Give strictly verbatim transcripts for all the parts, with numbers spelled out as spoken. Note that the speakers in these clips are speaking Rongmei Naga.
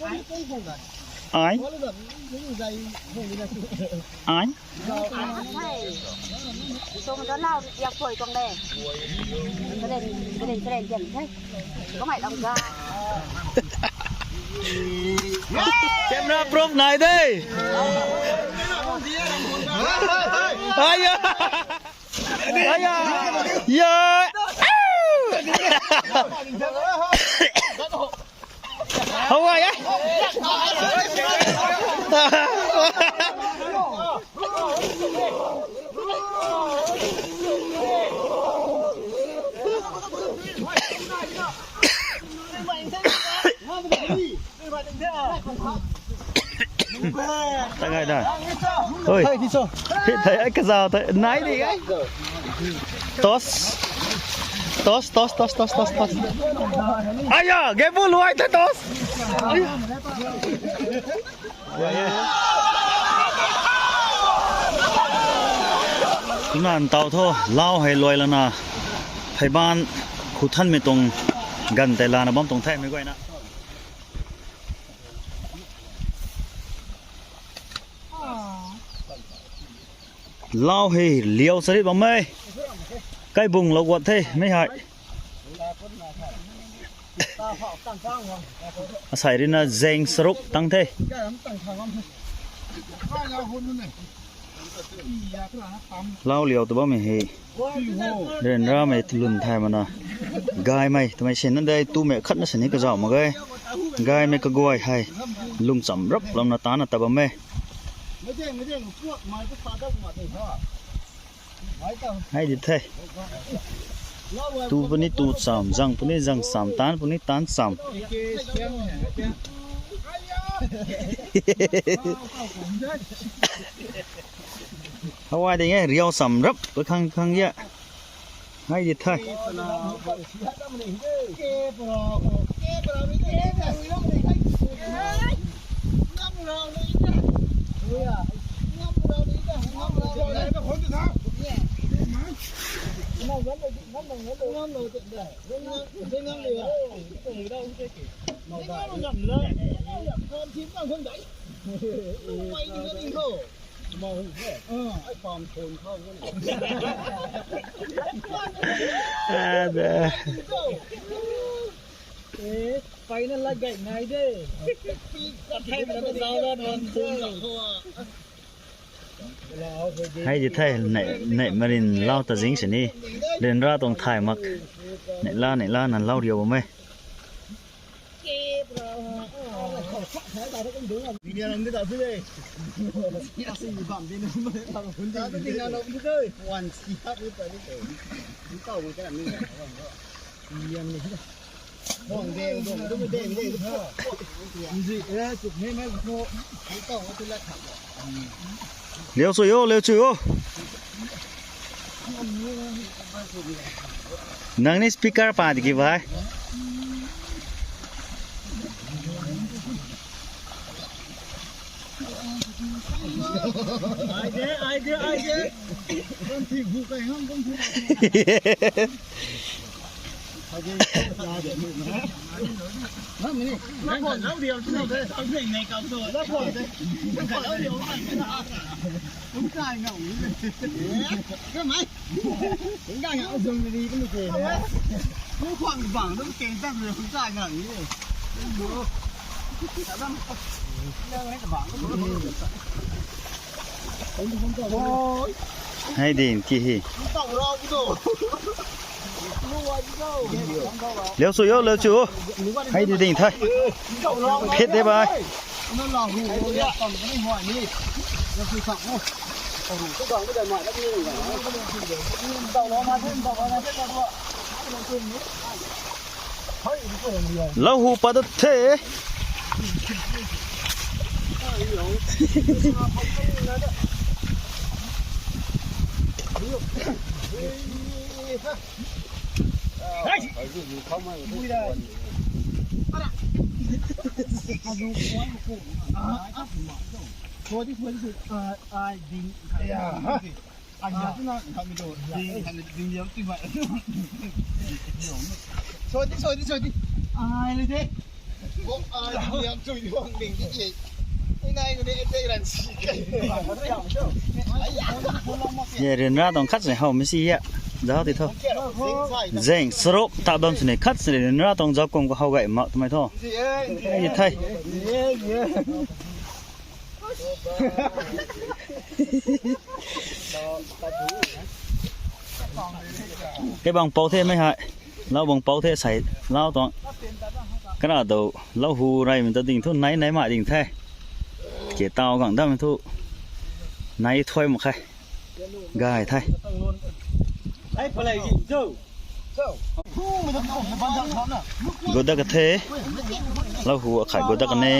Ai. Ai. Sum da lau yak poi tuang de. Karen, karen, karen, karen. Hey. Kamei lam ga. Camera proof nai de. Ai ya. Ai ya. Ya. Hou ai e. Tangai da. Oi. Hey, di cho. Hei, thei ai kazau thei nai di ai. Toss. Toss, toss, toss, toss, toss, toss. Aya, ge bu luai thei toss. Aya. Kumna ntau tho, lau hei luai lana. Pheiban khu thanmei tuang ganv tei lana bam tuang the mei guayna. Lau hei liau sarit bam e. Kaibung lou guat the mei hei. Asei rina zeng saruk tang the. Lau liau tu bammei hei. Ryanramei lun thay mana. Gaymei twmei sin na de, tumei khat na sini kazauh mak ge. Gaymei kaguay hei. Lung cham rap lamna tana ta bam e. Hei di the. Tu puni tu cham, zang puni zang cham, tan puni tan cham. Hawai ding e, riau cham rap, pa khang khang ya. Hei di the. Ada. Eh, pai na lat gay nai de. Kathei na zau la don. Hei di the, nei, nei marin lau ta zing sini. Ryanra tuang thay mak. Nei la, nei la, nan lau riau bam e. Liau sui o, liau sui o. Nang ni speaker pa di ki bai. Ai de, ai de, ai de. Hei din ki hi. Liau sui o, liau sui o. Hei di ding the. Phit de bai. Lau hu pat da the. Sorry, sorry, sorry. Ai, le de. Ye ryanra tuang khat sini how mei si ya. Zauc ti tho. Zeng saruk ta bam sini khat sini ryanra tuang zauc kum khou how gay mak twmei tho. Ye thei. Kei bang pou the mei hei. Lau bang pou the sei lau tuang. Kana dou lau hu rey mei ta ding thu nai nai ma ding the. Ke tau gang dam thu nai thuai mak khe. Gay the. Godak ka the. Lau hu akhai godak ka ne.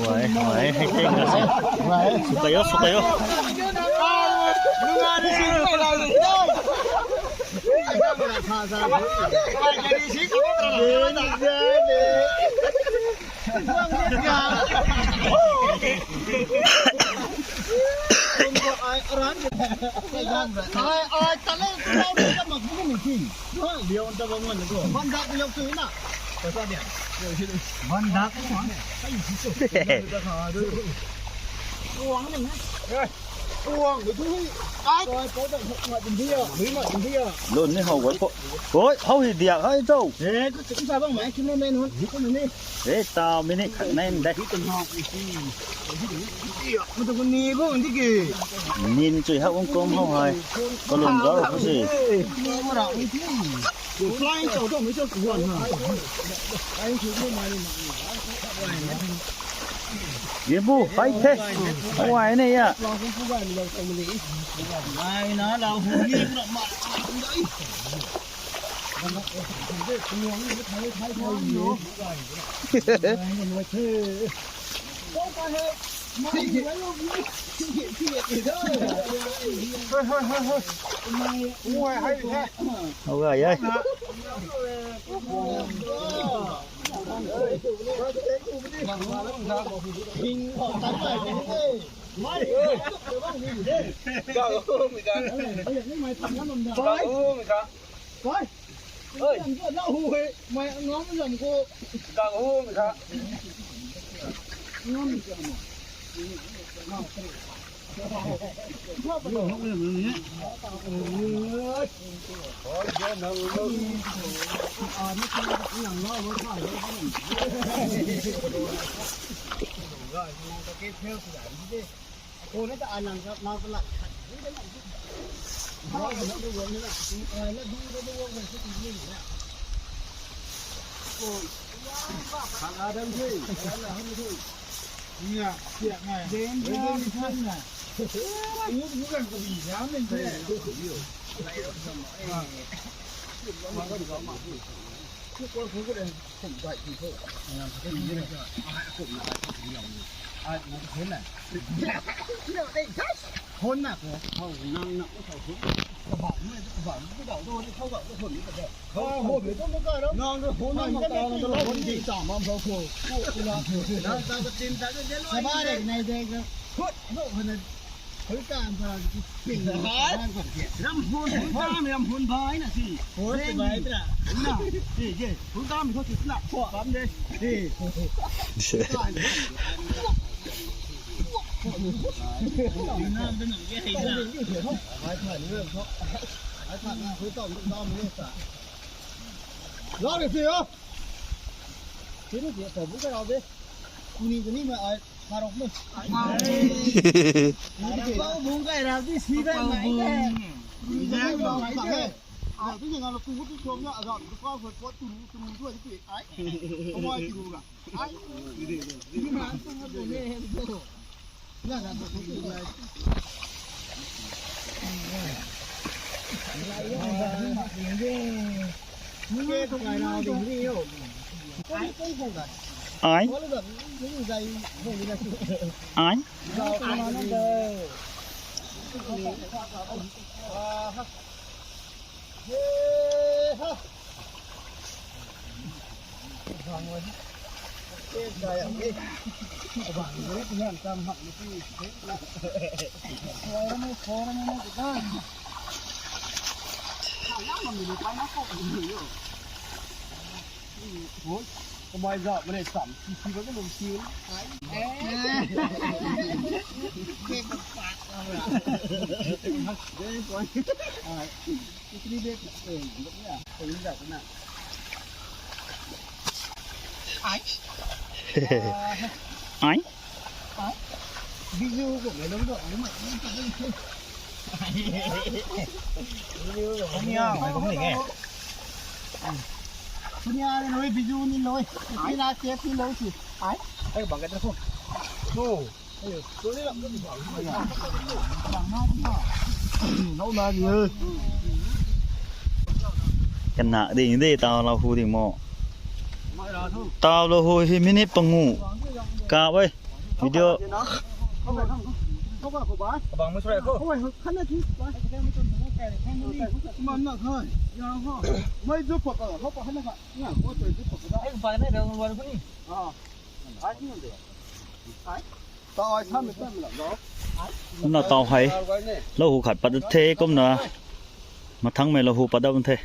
Uai, uai, hei teng ka se. Sukayo, sukayo. Lun ni how gay po. Oi, how hi diak hai cho. Eh, ta minute khat nai de. Nin chui hak ung kum how hai. Kalun zauc ko si. Ye bu, hai the. How ai ne ya. How ai ai. Ram hun, hun kam, ram hun bai na si. Hun bai tra. Na, ye, ye, hun kam thu ti na. Kam de. Ye. Lau de si o. Sini dia tabu ka lau de. Kuni kuni ma ai. Harok mo. Pau bung kai rau di si bai mai ke. Kuni kuni ma ai ke. Ai tu yang lo tu tu chom ya, agak tu kau hoi pot tu tu tu ai. Kau ai tu ga. Ai. Ni ma tu mo ne. Ai. Ai. Kamei zauh mei sam si si bam lung si. Ai. Ai. Ai. Bizu ko mai lou do, ai mai. Bizu ko mai lou do. Punia ni lou, bizu ni lou. Ai na chef ni lou si. Ai. Ai bang ka ta ko. No. Kana ding de tau lou hu ding mo. Tau lou hu hi minute pangu. Ka wei. Video. Kumna tau hei. Lou hu khat pat the kumna. Mathangmei lou hu pat dam the.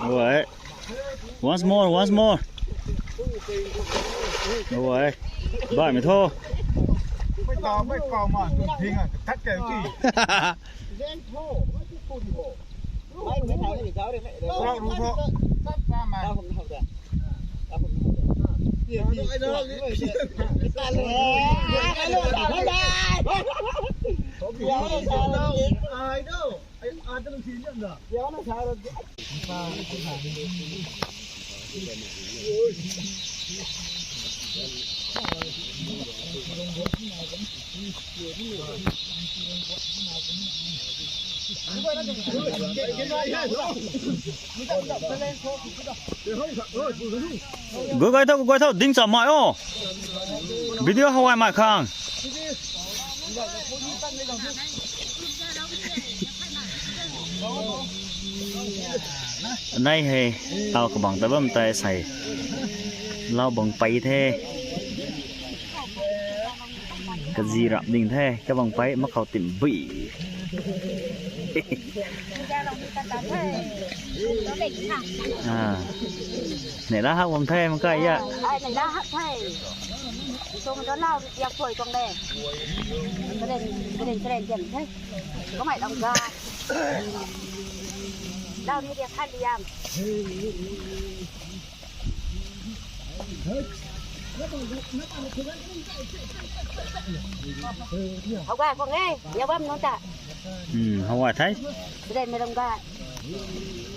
Oi. Once more, once more. Oi. Baihmei tho. Gu gay tho, gu gay tho, ding cham mai o. Video how ai mai khang. Nai hei, tau kabang ta bam tai sai. Lau bang pai the. Kazi rap ding the, kabang pai makhou tim bui. Ah. Nei la hak bam the, makai ya. Ai, nei la hak the. Sung to lau ya pui kong de. Karen, karen, karen, karen the. Kamei lam ga. Lau ni dia khan liam. Hau gay khang e, ya bam nunc ta. Hmm, how ai the. Siden mei lam ga.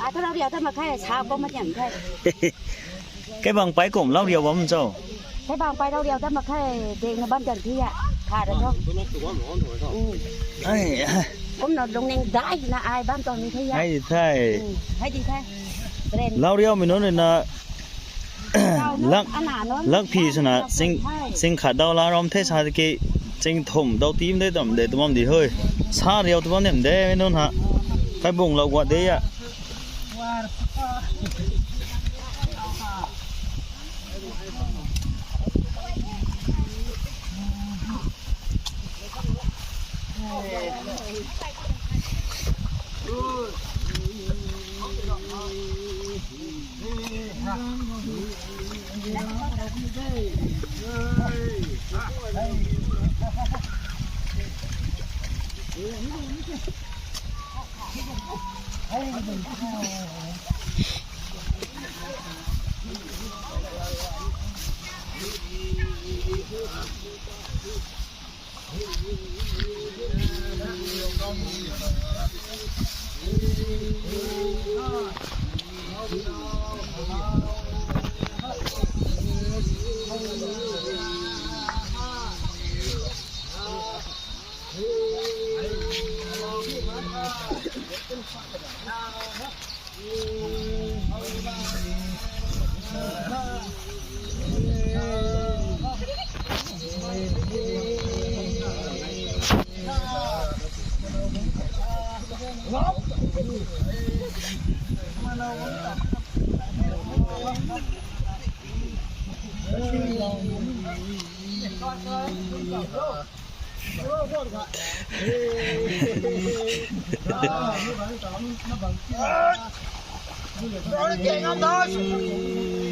A, tho lau riau ta mak khe, sa ko ma tiam the. Kabang pai kum lau riau bam cho. Kabang pai lau riau ta mak khe, ding na bam tiam thi ya. Kha ra tho. Hmm. Ai. Kumna lungning dai na ai bam tuang ni the ya. Ai the. Hmm, hai di the. Siden. Lau riaumei nunc na Lak, lak phi swna sing, sing khat dau la ram the sa ki, sing thum dau tim de tam de tumam di hoi. Sa riau tumam nem de, mei nunc ha. Kai bung lou guat de ya.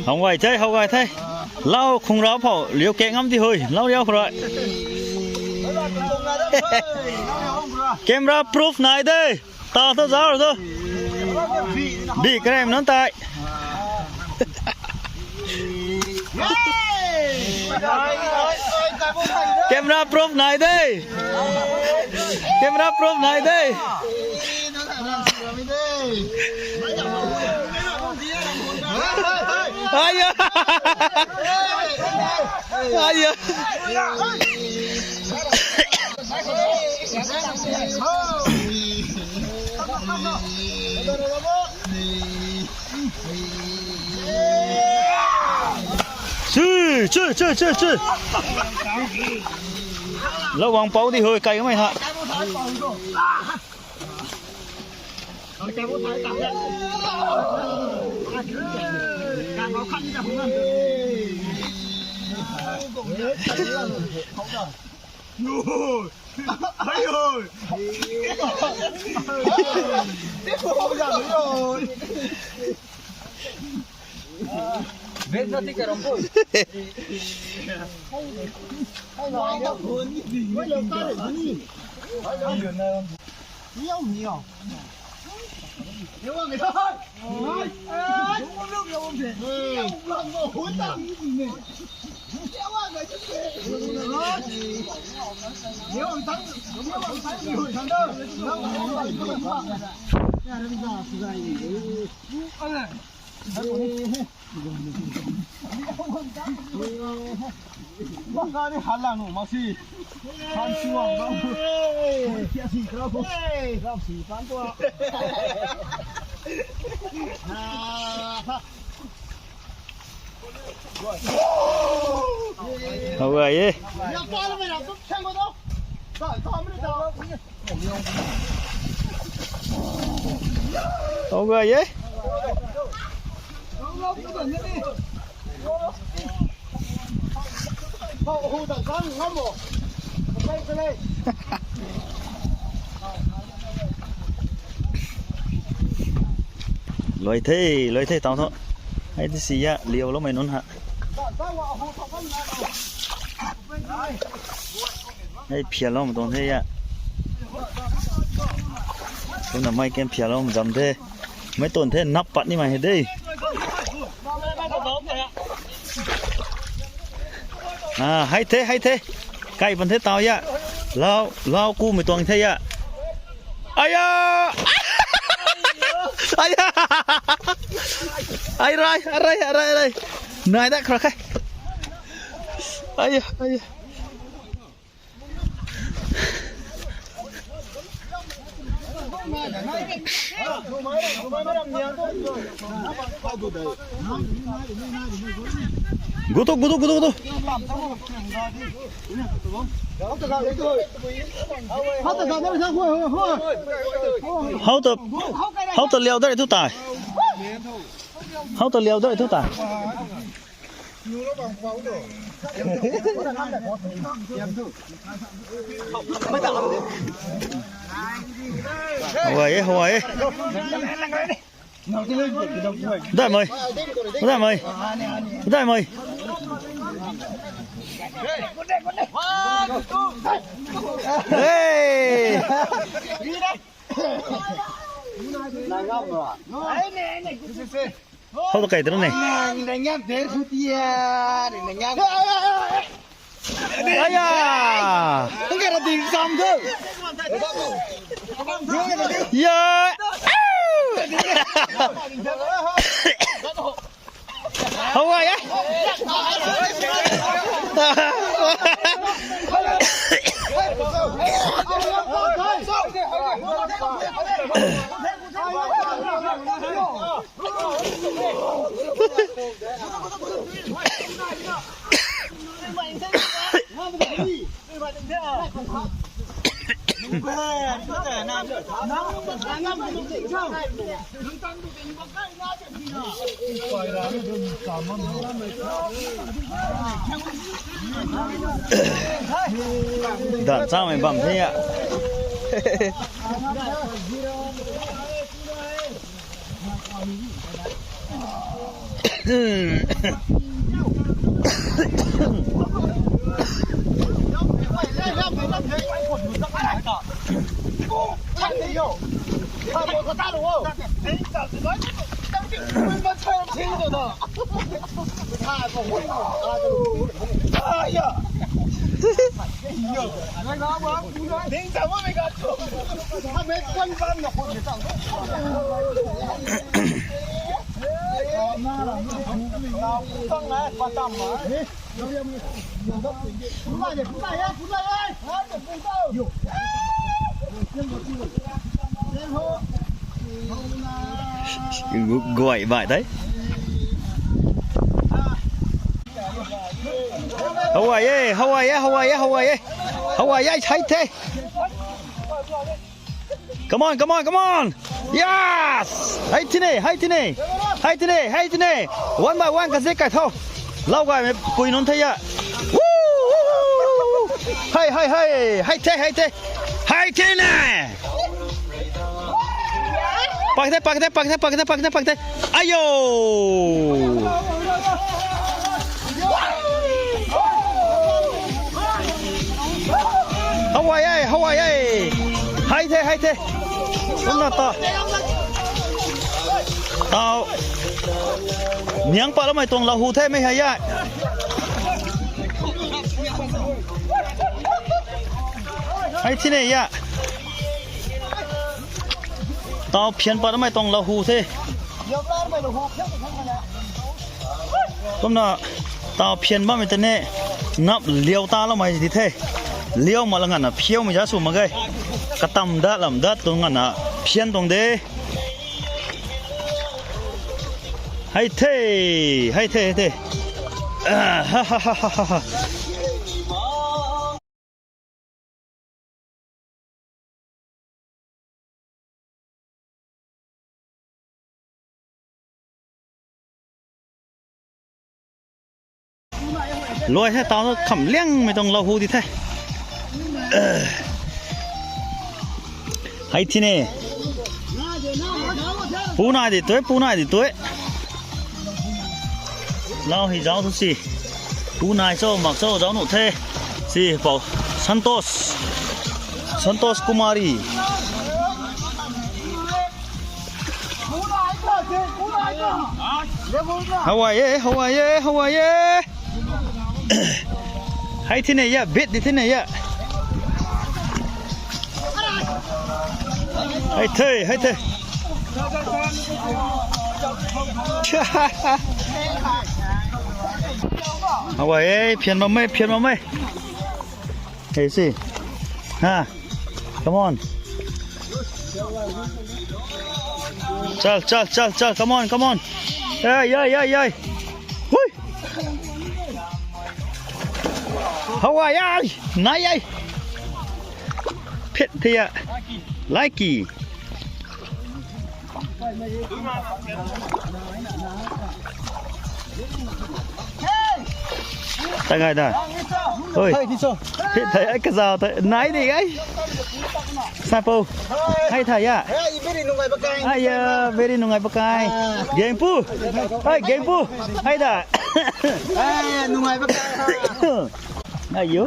Howgay the, howgay the. Lau khung rau phou liu kek ngam di hui, lau liau khou rui. Camera proof nai de. Ta thu zauc thu. Bi karem nunc tei. Camera proof nai de. Camera proof nai de. Aya. Aya. Chu, chu, chu, chu, chu. Lau bang pou di hui, kai kamei ha. Bangka ni halang nu masi. Han chuang bang. Kia si kra ko. Rap si pan ko. Howgay e. Ya pa lo me na tu chang ko do. Sa sa me ta. Howgay e. Luai the, luai the tau thu. Hei di si ya, liauloumei nunc ha. Hei phialoumei tuang the ya. Kumna mei kan phialoumei zam the. Mei tuang the nap pat nimei hei de. Ah, hei the, hei the. Kai pan the tau ya. Lau, lau kumei tuang the ya. Aya! Aya! Ai rai, ai rai, ai rai, ai rai. Nai da khra khai. Aya, aya. Gutu, gutu, gutu, gutu. How to, how to liau dai thu tai. How to liau dai thu tai. Howgay e, howgay e. Dai mei. Dai mei. Dai mei. Hey! How to kai tru ne? Aya! Ya! How are you? Dan changmei bam the a. Guay bai tei. How are you? How are you? How are you? How are you? How are you? Hei the. Come on, come on, come on. Yes! Hei the ne, hei the ne. Hei the ne, hei the ne. One by one kazik kai tho. Lau gaymei pui nunc the a. Woo! Hei, hei, hei. Hei the, hei the. Hei the ne. Pak the, pak the, pak the, pak the, pak the, pak the. Ayo! How are you? How are you? Hei the, hei the. Kumna ta. Tau. Niang pat loumei tuang lau hu the mei hei a. Hei the ne a. Tau phian pat loumei tuang lau hu the. Kumna tau phian bammei tei ne nap liau ta loumei di the. Liau mak la nganvna phiaumei za sw mak ge. Katam dat lam dat tuang nganvna phian tuang de. Hei the, hei the, hei the. Ah, ha, ha, ha, ha, ha. Luai the, tau kham liangmei tuang lau hu di the. Hei the ne. Pu nai di tui, pu nai di tui. Lau hei zauc thu si. Pu nai cho, mak cho, zauc nuh the. Si, pou. Santos. Santos Kumari. How are you? How are you? How are you? Hei the ne a, bit di the ne a. Hei the, hei the. How are you? Phian bam e, phian bam e. Hey, see. Ha. Come on. Chal, chal, chal, chal. Come on, come on. Yay, yay, yay, yay. Hui. How are you? Nai, yay. Phet the a. Likey. Ta ngai da. Oi. Hey, di cho. Hei thei ai kazau ta nai di ai. Sapo. Hei thei a. Hey, very nungai pakai. Ai ya, very nungai pakai. Ah. Gengpu. Hey, Gengpu. Hei da. Eh, nungai ba ka. Ayo.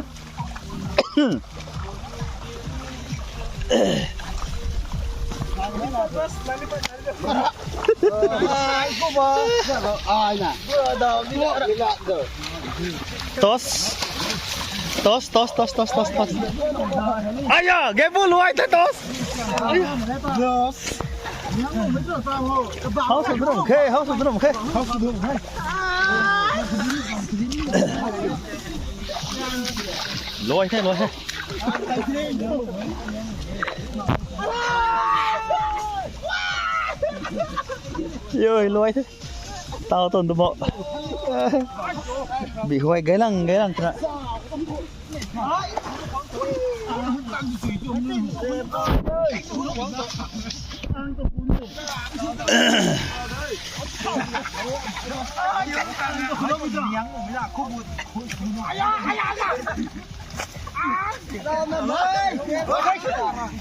Ai, ko ba. Ai na. Toss. Toss, toss, toss, toss, toss. Aya, game bu luai the toss. Toss. Hau sw drum khe, hau sw drum khe. Hau sw drum khe. Luai the, luai the. Yoi, luai the. Tau tun tu bo. Bi huai gailang, gailang tra.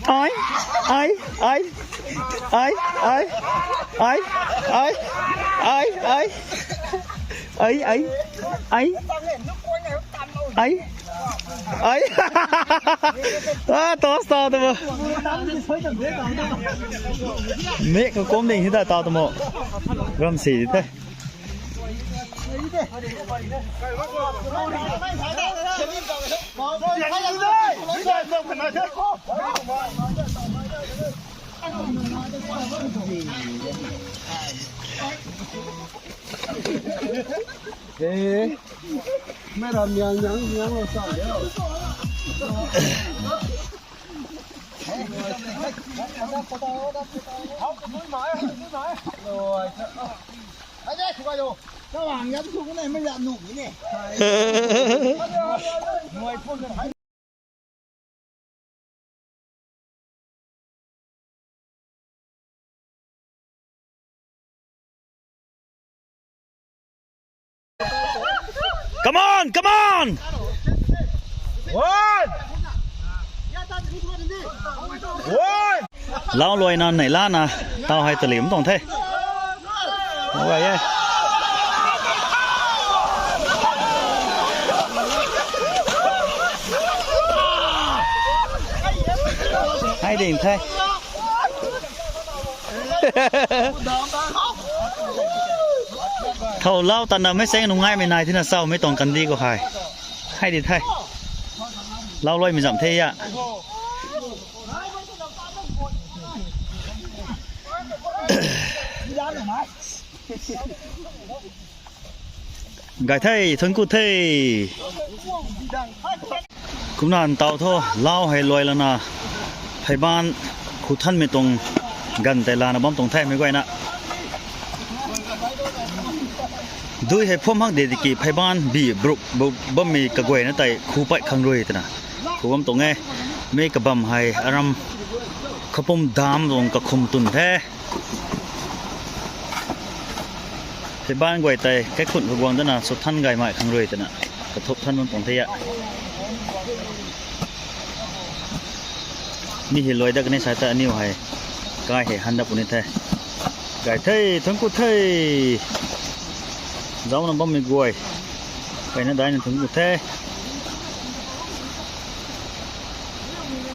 Ai, ai, ai, ai, ai, ai, ai, ai, ai, ai, ai, ai, ai. Ah, toss ta tu. Mek ko kom ding hi ta ta tu mo. Ram si the. Hey, mei ram niang niang niang lo sa liao. Come on, come on! One! One! Lau luai na nei lana, tau hei talim tong the. Luai e. Hei ding the. Thow lau tanna mei seng nungaimei nai thina sau mei tuang kandi khou hei. Hei di the. Lau luaimei zam the a. Gay the, thuanc ku the. Kumna ntau thu, lau hei luai lana, pheiban khu thanmei tuang ganv tei lana bam tuang the mei guayna. Dui hei phuam hak de tiki pheiban bi bruk bu bammei kaguayna tei khu pat khang rui twna khu bam tuang e. Mi kabam hei aram Khapum dam tuang kakhum twn the. Pheiban guay tei kaikhun khou guang dana sw than gaymei khang rui twna kathup than bam tuang the a. Mi hei luai dat kani sa ta aniw hei kai hei han dat puni the. Gay the, thuanc ku the. Zauna bammei guay, kaina daina thuanc ku the.